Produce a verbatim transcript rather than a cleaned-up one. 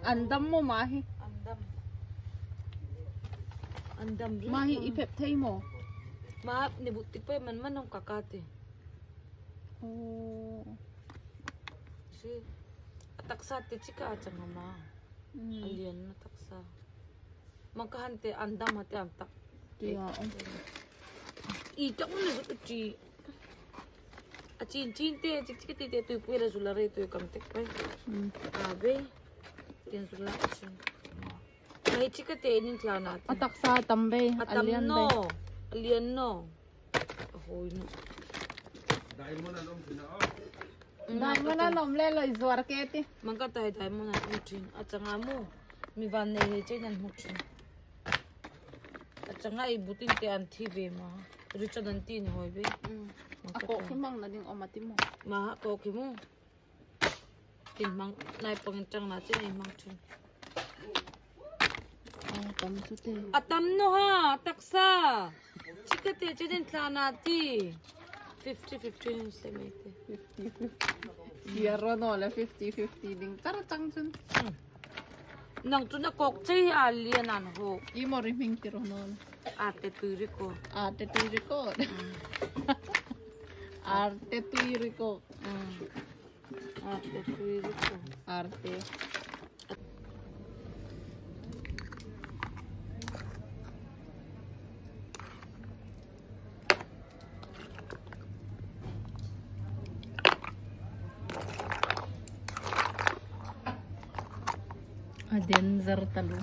An dam maw ma hi? An dam. An dam ri. Ma hi i phep thei maw? Ma ni but tik pei man man hong ka ka ti. Oh. Si. A taksa te chika a chang ama. Mm. A lian na taksa. Maka han te an dam ha te an tak. Tia, um. I tak ni chu chi. A chin chin te, chik chik te, te tui pui la zula re tui kam tek pai. Mm. A be. Tin zula a chin. Ai chika te nin tla na te. A taksa a tam be, a tam lian be. No. A lian no. A hoi no. Diamond an awm tina aw. Diamond an awm le lo i zuar ke ti. Mangka tai diamond an awm ṭhin. A changa mu. Mi van nei hei chein an hmu ṭhin. A changa i butin te an thi ve ma. Richard an ti ni hoi ve. Mm. Mangka a kawk tai. Hi mang na ding awm a ti maw? Ma a kawk hi mu. Tin hmang nai pangin chang na chein ei hmang ṭhin. A tam chu te. A tam no ha, taksa. Chika te chein tla na ti. Fifty fifty ni se mai te. Fifty fifty. Zero no le fifty fifty ding char chang chun. Hmm. Nang chu na kawk chei a lian an ho. I mo ri hming ti ro no. Arte tui ri ko. Arte tui ri ko. Hmm. Arte tui ri ko. Hmm. Arte tui ri ko. Arte. A danger taluo.